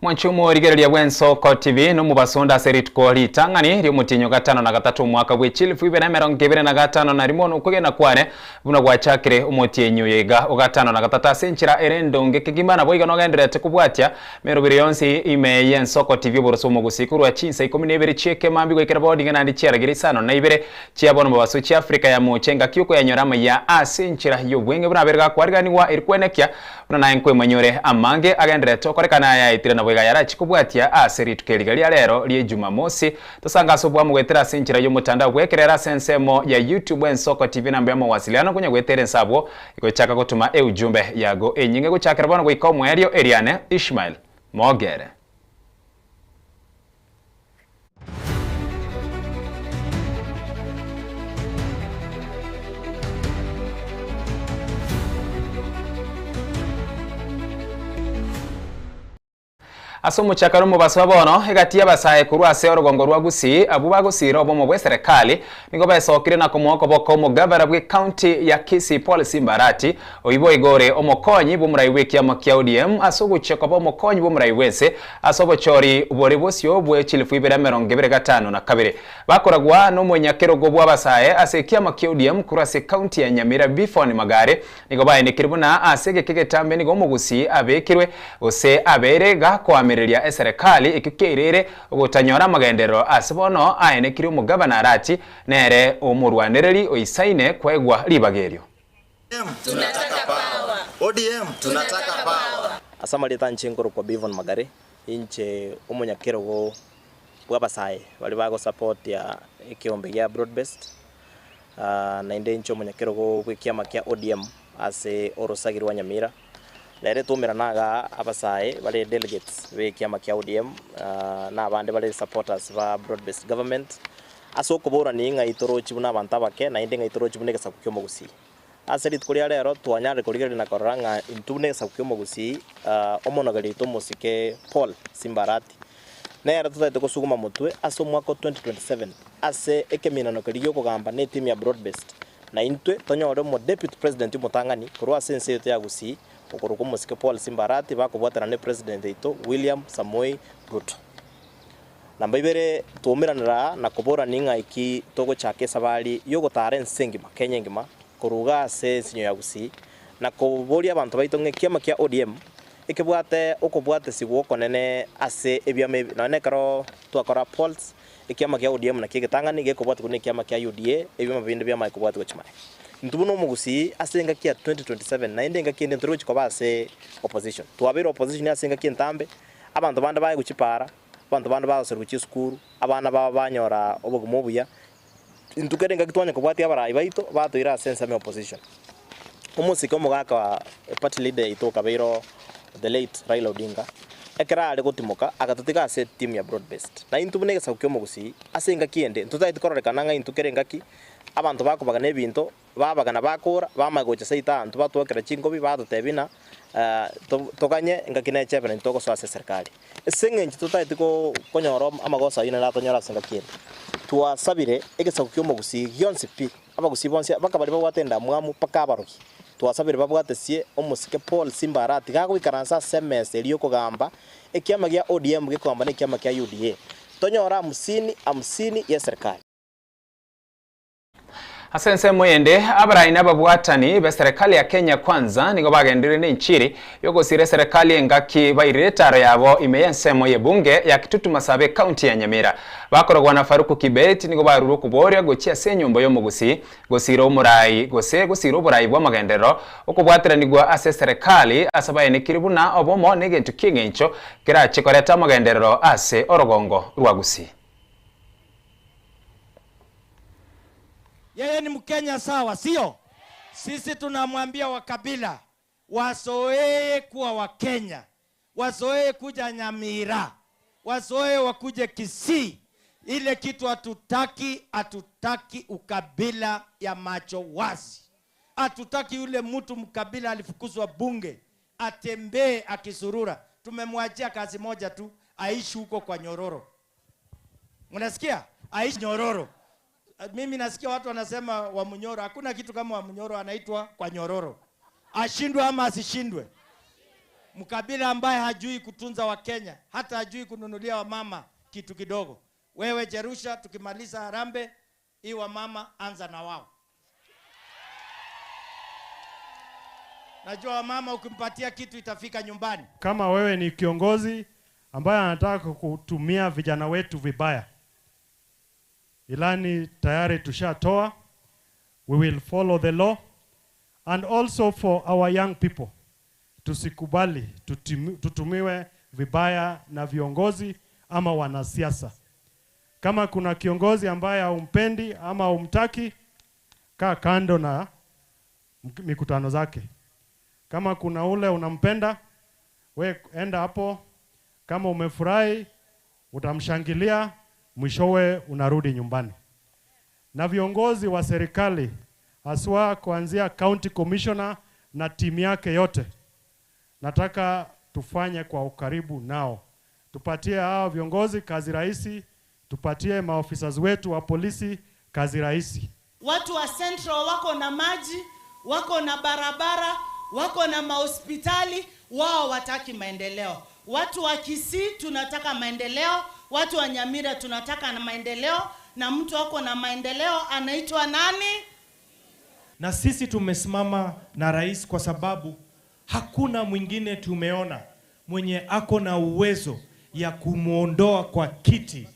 Mwanche omorigereria bw'Ensoko TV nomobasonda ase rituko ritang'ani ri'omotienyi o gatano na gatato omwaka bwe chilifu ibere emerongo ebere na gatano na rimo nokwegena kwane buna gwachakire omotienyi oyo iga o gatano na gatato ase enchera ere endonge kegima naboigo nogendererete kobwatia meroberi yonsi ime y'Ensoko TV oboroso bw'omogusii korwa chinsa ikomi na ibere chi'ekemambia goikera bono iga naende chiaragera isano na ibere chia bono mobaso chia Afrika ya Moocha engaki y'okoyanyora amaya ase enchera y'obweng'e buna abere gakwariganigwa eri kwenekia Buna naye nkwemanyore amange agendererete okorekana ayaetire nabo iga ayarachie kobwatia ase rituko eriga ria rero rie Jumamosi. Tosange ase obwamo goetera ase enchera y'omotandao bw'ekerero ase ensemo ya YouTube Ensoko TV namba y'omowasiliano konya goetera ense abwo igochaka gotoma eujumbe yago enyinge gochakera bono goika omoerio eriane Ishmael Mogere. Ase omochakano omobaso wa bono, egati y'abasae korwa ase orogongo rwa Gusii abwo bagosiira obomo bw'eserekari nigo besokire na komoa okoboko omogavana bw'ecounty ya Kisii Paul Simba Arati oyio boigo ore omokonyi bw'omorai bw'ekiama kia ODM ase ogochia koba omokonyi bw'omorai bw'ense Ase obochori bore bosio bwe chilifu ibere emerongo ebere gatano na kabere, bakoragwa nomonyakerogo bw'abasae ase ekiama kia ODM korwa ase ekaunti ya Nyamira Bifon Magare nigo baenekire buna ase egeka egetambe nigo omogusii abekirwe gose abeire gakoamereria eserekari ekio kiairere ogotanyora amagenderero ase bono aenekirie omogabana Arati nere omorwanereri oisaine koegwa ribaga erio. Tunataka power. ODM tunataka power. Ase amarieta anche nkorokwa Beavon Magare, inche omonyakerogo bw'abasae baria bagosapotia ekeombe gia Broad Based, naende inche omonyakerogo bw'ekiama kia ODM ase orosagi rwa Nyamira. Rero twaumerana igaa abasae bare delegates b'ekiama kia ODM na abande bare supporters ba Broad Based Government, ase okoborania ng'a itorochi buna abanto abake naende ng'a itorochi buna egesaku ki'omogusii. Ase rituko ria rero twanyarire korigereria na korora ng'a intwe buna egesaku ki'omogusii, omonogeri oito omosike Paul Simba Arati, nere totagete kosuguma motwe ase omwaka o 2027 ase ekeminano keria gi'okogamba na etimu ya Broad Based, na intwe tonyore omo Deputy President omotang'ani korwa ase ense yaito ya Gusii okorokwa omosike Paul Simba Arati bakobwatana ne President oito William Samoei Ruto. Namba ibere, twaumeranera aa na koborania ng'a eki togochaka esabari y'ogotaara ense engima, Kenya engima, korwa iga ase ensinyo ya Gusii, na koboria abanto baito ng'a ekiama kia ODM ekebwate okobwatesigwa okonene ase ebiama ebi, nonya nekero twakora polls, ekiama kia ODM nakio egetang'ani gekobwatigwa na ekiama kia UDA, ebiama binde biamanye kobwatigwa chimaya. Intwe buna omogusii ase engaki ya 2027 naende engaki ende ntori gochia koba ase opposition. Twabeire opposition ase engaki entambe, abanto bande baye gochia para, Abanto bande bagoserigwa chisukuru, abana babo banyora obogima obuya. Intwe kera engaki twanya kobwatia abarai baito, batoire ase ensemo ya opposition. Omosike omogaka wa party leader yaito okabeire oo the late Raila Odinga, ekero are gotimoka agatotiga ase etimu ya broad based. Na intwe buna egesaku kia omogusii, ase engaki ende ntotageti kororekana ng'a intwe kera engaki abanto bakobagana ebinto, Babagana bakora, bamanya gocha seito abanto batwokera chinkobi, batotebia ng'a toganye engaki neche buna intwe togosoa ase eserikari. Ase eng'encho totagete konyora amagoso ayio naende atonyore ase engaki ende, twasabire egesaku kia omogusii gionsi pi, abagusii bonsi mpaka baria babwate endamwamu mpaka abarogi, twasabire babwatesie omosike Paul Simba Arati gagoikaransa ase emesa eria yokogamba ekiama gia ODM gekogamba na ekiama kia UDA, tonyore hamsini hamsini ya eserikari. Ase ensemo ende, abarai na ababwatani b'eserekari ya Kenya Kwanza nigo bagenderire nenchiri y'ogosira eserekari engaki bairire etaro yabo ime y'ensemo y'ebunge ya Kitutu Masaaba ekaunti ya Nyamira. Bakorogwa na Faruku Kibet nigo barure okoboria gochia ase enyomba y'omogusii gosira omorai gose gosira oborai bw'amagenderero okobwateranigwa ase eserekari ase baenekire buna obomo negento ki'eng'encho kerache koreta amagenderero ase orogongo rwa Gusii. Yeye ni Mkenya sawa, sio? Sisi tunamwambia wakabila wazoee kuwa Wakenya, wazoee kuja Nyamira, wazoee wakuje Kisii. Ile kitu hatutaki, hatutaki ukabila ya macho wazi. Hatutaki yule mtu mkabila alifukuzwa bunge atembee akisurura. Tumemwachia kazi moja tu, aishi huko kwa nyororo. Mnasikia? Aishi nyororo. Mimi nasikia watu wanasema Wamunyoro, hakuna kitu kama Wamunyoro, anaitwa kwa nyororo. Ashindwe ama asishindwe? Mkabila ambaye hajui kutunza Wakenya, hata hajui kununulia wamama kitu kidogo. Wewe Jerusha, tukimaliza harambee hii wamama anza na wao. Najua wamama ukimpatia kitu itafika nyumbani. Kama wewe ni kiongozi ambaye anataka kutumia vijana wetu vibaya, ilani tayari tushatoa. We will follow the law and also for our young people, tusikubali tutumiwe vibaya na viongozi ama wanasiasa. Kama kuna kiongozi ambaye haumpendi ama haumtaki, kaa kando na mikutano zake. Kama kuna ule unampenda, we enda hapo. Kama umefurahi utamshangilia, mwishowe unarudi nyumbani. Na viongozi wa serikali haswa kuanzia county commissioner na timu yake yote, nataka tufanye kwa ukaribu nao, tupatie hao viongozi kazi rahisi, tupatie maofisa wetu wa polisi kazi rahisi. Watu wa Central wako na maji, wako na barabara, wako na mahospitali, wao wataki maendeleo. Watu wa Kisii tunataka maendeleo, watu wa Nyamira tunataka na maendeleo, na mtu wako na maendeleo anaitwa nani? Na sisi tumesimama na rais kwa sababu hakuna mwingine tumeona mwenye ako na uwezo ya kumwondoa kwa kiti,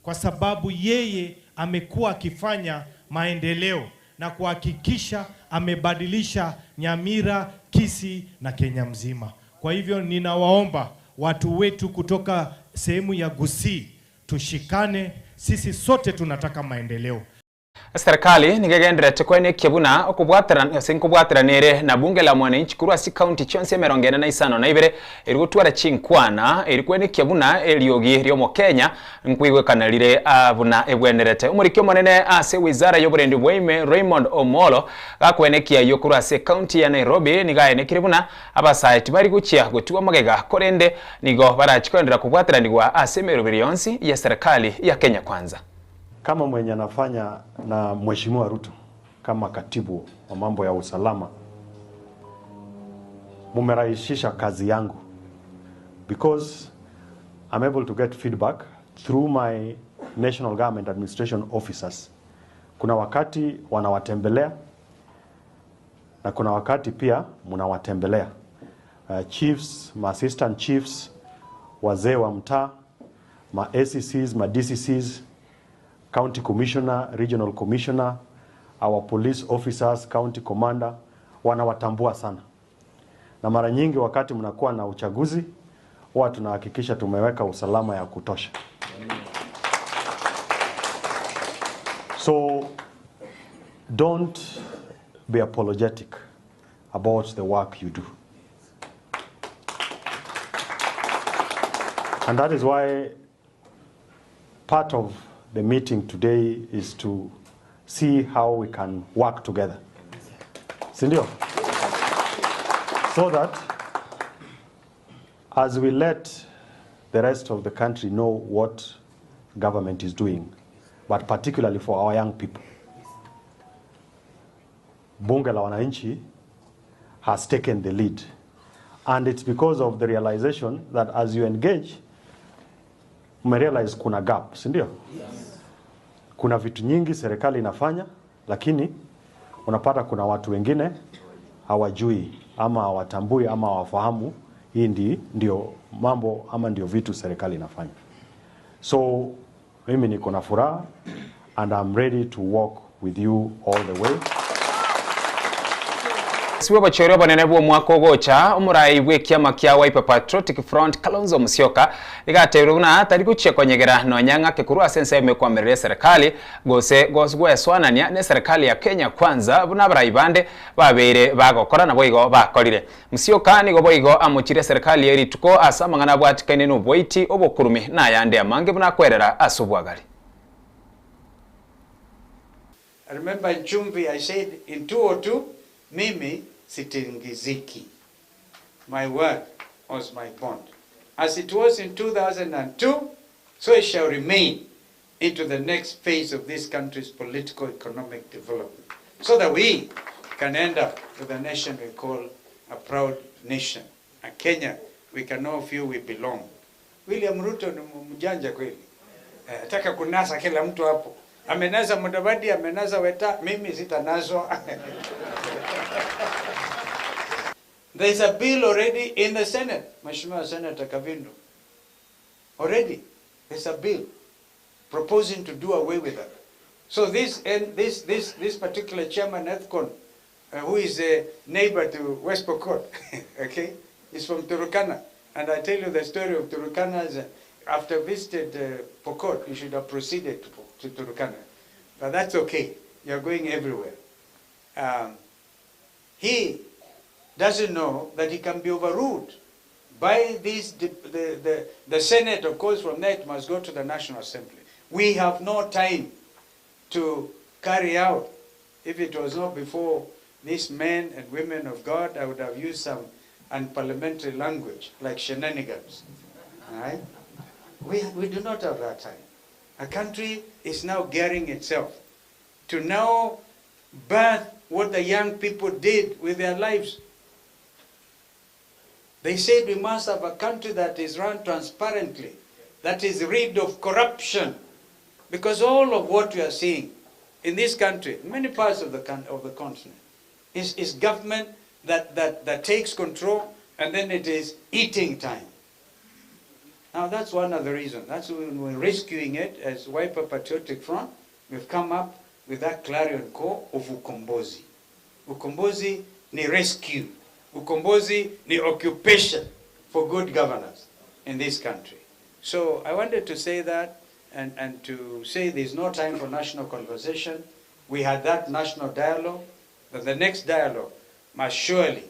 kwa sababu yeye amekuwa akifanya maendeleo na kuhakikisha amebadilisha Nyamira, Kisii na Kenya mzima. Kwa hivyo ninawaomba watu wetu kutoka sehemu ya Gusii tushikane, sisi sote tunataka maendeleo. Serikali nigegenderete kwenekia buna ase nkobwateranere na bunge la mwananchi korwa ase county chionsi emerongo ene na isano na ibere eri gotwara chinkwana eri kwenekia buna eriogi ria omokenya nkoigwekana rire buna ebwenerete. Omoriki omonene ase wizara ya oborendi bwa Raymond Omolo gakwenekia aywo korwa ase county ya Nairobi nigaenekire buna abasae tibari gochia gotigwa magega korende nigo barachikoendera kobwateranigwa ase emeroberi yonsi ya serikali ya Kenya Kwanza. Kama mwenye anafanya na Mheshimiwa Ruto kama katibu wa mambo ya usalama, mumerahisisha kazi yangu because I'm able to get feedback through my national government administration officers. Kuna wakati wanawatembelea na kuna wakati pia mnawatembelea chiefs, ma assistant chiefs, wazee wa mtaa, ma ACCs, ma DCCs, county commissioner, regional commissioner, our police officers, county commander, wanawatambua sana. Na mara nyingi wakati mnakuwa na uchaguzi, huwa tunahakikisha tumeweka usalama ya kutosha. So don't be apologetic about the work you do. And that is why part of the meeting today is to see how we can work together. Sindio? So that as we let the rest of the country know what government is doing, but particularly for our young people, Bunge la Wananchi has taken the lead. And it's because of the realization that as you engage, mmerealize kuna gap, si ndio? Yes. Kuna vitu nyingi serikali inafanya, lakini unapata kuna watu wengine hawajui ama hawatambui ama hawafahamu hii ndio mambo ama ndio vitu serikali inafanya. So mimi niko na furaha and I'm ready to walk with you all the way. Siwe bachori abanene bwo mwaka ogocha omorai bwe kiama kia Wiper Patriotic Front Kalonzo Musyoka igateirwe buna atari gochia konyegera nonya ng'ake korwa ase ense emekwamerera serikali gose gweswanania ne serikali ya Kenya Kwanza buna abarai bande babeire bagokora nabo igo bakorire. Musyoka nigo boigo amochire serikali erituko ase amang'ana abwatikaine na oboiti obokurumi na ayande amange buna akwerera ase obwagari. I remember in Chumvi I said in 2002, mimi sitingiziki. My word was my bond. As it was in 2002, so it shall remain into the next phase of this country's political economic development, so that we can end up with a nation we call a proud nation. a Kenya we can all feel we belong. William Ruto ni mjanja kweli. Eh, ataka kunasa kila mtu hapo. Amenasa Mudavadi, amenasa Weta, mimi sitanaswa. There is a bill already in the Senate, Mheshimiwa Senator Kavindu. Already, there's a bill proposing to do away with that. So this and this this this particular chairman Ethcon, who is a neighbor to West Pokot, okay, is from Turukana, and I tell you the story of Turukana. Is, after visited Pokot, you should have proceeded to, to Turukana, but that's okay. You're going everywhere. He doesn't know that he can be overruled by this, the Senate, of course, from there it must go to the National Assembly. We have no time to carry out. If it was not before these men and women of God, I would have used some unparliamentary language, like shenanigans. All right? We do not have that time. A country is now gearing itself to now birth what the young people did with their lives. They said we must have a country that is run transparently, that is rid of corruption. Because all of what we are seeing in this country, in many parts of the, of the continent, is government that takes control, and then it is eating time. Now that's one of the reasons. That's when we're rescuing it as Wiper Patriotic Front. We've come up with that clarion call of Ukombozi. Ukombozi ni rescue. Ukombozi ni occupation for good governance in this country. So I wanted to say that and to say there's no time for national conversation. We had that national dialogue, but the next dialogue must surely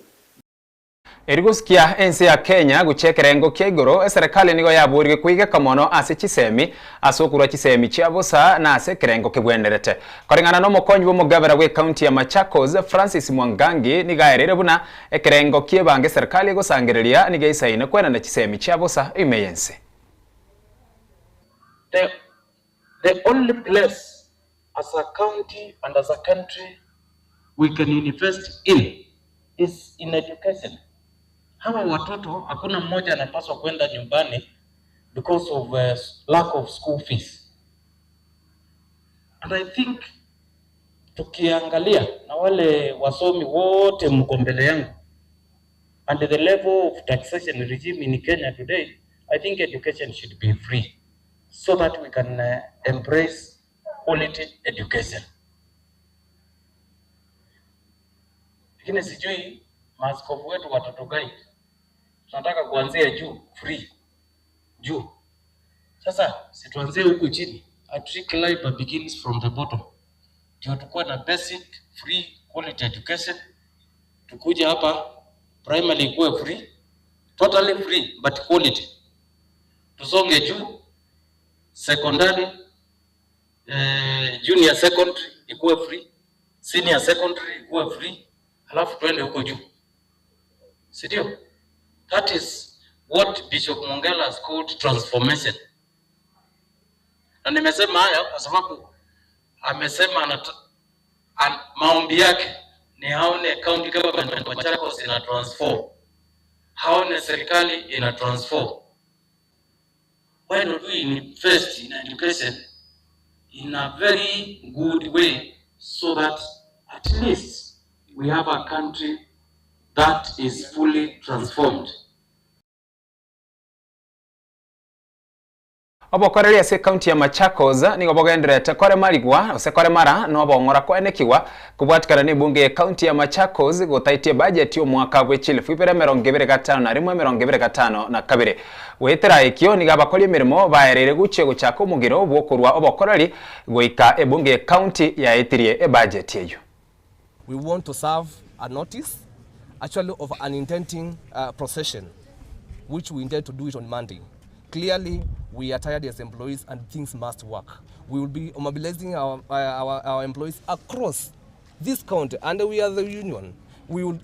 Erigosikia ensi ya Kenya guchekerengo kia igoro eserikali nigo yaburige kuigeka mono ase chisemi ase okurwa chisemi chia bosa na ase ekerengo kebwenerete koreng'ana na omokonyi bwa omogabera bwa ekaunti ya Machakos Francis Mwangangi nigaerire buna ekerengo kiebange serikali egosangereria niga isaine kwenana chisemi chia bosa ime yense. The only place as a county and as a country we can invest in is in education. Hawa watoto hakuna mmoja anapaswa kwenda nyumbani because of lack of school fees. And I think tukiangalia na wale wasomi wote mko mbele yangu and the level of taxation regime in Kenya today, I think education should be free so that we can embrace quality education. Lakini sijui maaskofu wetu watoto guide tunataka kuanzia juu free juu. Sasa si tuanzie huku chini. A tree climber begins from the bottom. Ndio tukuwe na basic free quality education. Tukuje hapa primary ikuwe free, totally free but quality. Tusonge juu secondary, junior secondary ikuwe free, senior secondary ikuwe free, halafu tuende huko juu, si ndio? That is what Bishop Mongella has called transformation. Na nimesema haya kwa sababu amesema maombi yake ni aone county government Machakos ina transform, haone serikali ina transform. Why don't we invest in education in a very good way so that at least we have a country that is fully transformed. Obokoreria ase county ya Machakos nigo bogenderete kore marigwa ose kore mara no bong'ora kwenekiwa kubwatikana ni bunge ya county ya Machakos gotaitie budget yo mwaka bwe chilufu ibere mirongo ibere gatano na rimwe mirongo ibere gatano na kabere wetera ekio niga abakori emirimo baereire guchia gochaka omogiro bwokorwa obokoreri goika ebunge ya county yaetirie ebudget eyo. We want to serve a notice actually of an intending procession, which we intend to do it on Monday. Clearly, we are tired as employees and things must work. We will be mobilizing our employees across this county, and we are the union.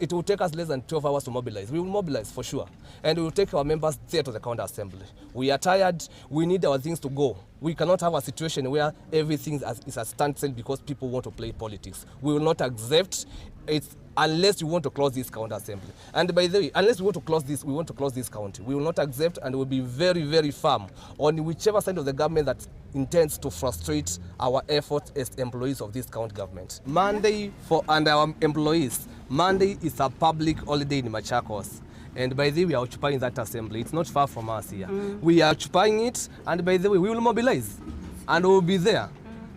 It will take us less than 12 hours to mobilize. We will mobilize for sure. And we will take our members there to the county assembly. We are tired. We need our things to go. We cannot have a situation where everything is a standstill because people want to play politics. We will not accept It's unless you want to close this county assembly. And by the way, unless we want to close this, we want to close this county. We will not accept and will be very, very firm on whichever side of the government that intends to frustrate our efforts as employees of this county government. Monday for and our employees, Monday is a public holiday in Machakos. And by the way, we are occupying that assembly. It's not far from us here. We are occupying it and by the way, we will mobilize and we will be there.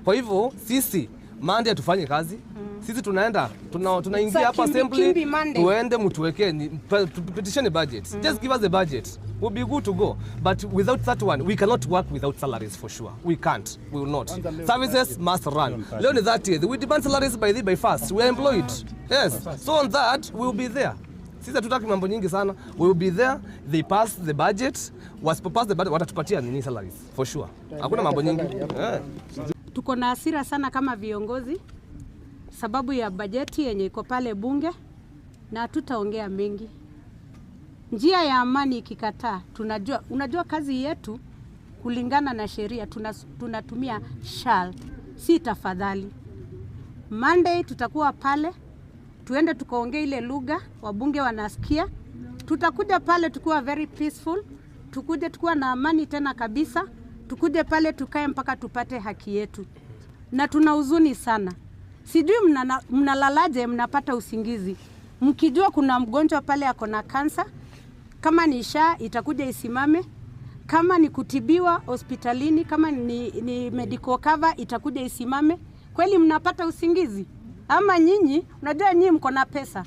Kwa hivyo sisi Monday hatufanye kazi. Sisi tunaenda tuna, tunaingia hapa kimbi- assembly kimbi Monday. tuende mtuwekee ni- pa- tupitisheni budget. Just give us the budget. We'll be good to go. But without that one, we cannot work without salaries for sure. We can't. We will not. Services must run. Leo ni 30th. We demand salaries by the by first. We are employed. Yes. So on that, we will be there. Sisi hatutaki mambo nyingi sana. We will be there. They pass the budget. Wasipopass the budget, watatupatia nini salaries for sure. Hakuna mambo nyingi. Yeah. Tuko na hasira sana kama viongozi sababu ya bajeti yenye iko pale bunge, na hatutaongea mengi. Njia ya amani ikikataa, tunajua, unajua kazi yetu kulingana na sheria tunatumia shall, si tafadhali. Monday tutakuwa pale, tuende tukaongee ile lugha wabunge wanasikia. Tutakuja pale tukiwa very peaceful, tukuje tukiwa na amani tena kabisa, tukuje pale tukae mpaka tupate haki yetu. Na tuna huzuni sana, sijui mnana- mnalalaje, mnapata usingizi mkijua kuna mgonjwa pale ako na kansa. Kama ni SHA itakuja isimame, kama ni kutibiwa hospitalini, kama ni, ni medical cover itakuja isimame. Kweli mnapata usingizi? Ama nyinyi, unajua nyinyi mko na pesa,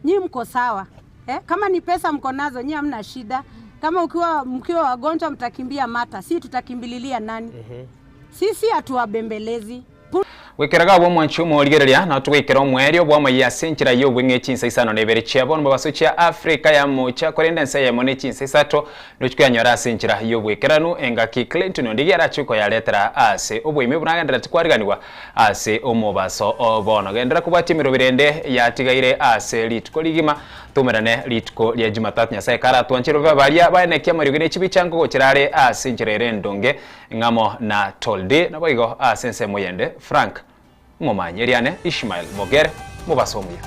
nyinyi mko sawa eh? Kama ni pesa mko nazo, nyinyi hamna shida. Kama ukiwa mkiwa wagonjwa mtakimbia Mata, si tutakimbililia nani? Sisi hatuwabembelezi. Gwikeraga bwa omwanchi omorigereria no tugwikera omwerio bwa amaiya ase enchera ya obweng'e chinsa isano na ibere chia bono babaso chia Africa ya mocha korende ense eyemo ne chinsa isato nochikoyanyora ase enchera ya obwekeranu engaki Clinton Ondigi arache koyaretera ase oboime buragenderete kwariganiwa ase omobaso obono gendera kobwatia emeroberi ende yatigaire ase rituko rigima tumerane rituko ria Jumatatu Nyasaye karatwanchire baria baenekia amariogi ne chibichango gochera are ase enchera ere endonge ng'amo na Toldi naboigo ase ensemo yende Frank Momanyeriane Ishmael Mogere mobaso omuya.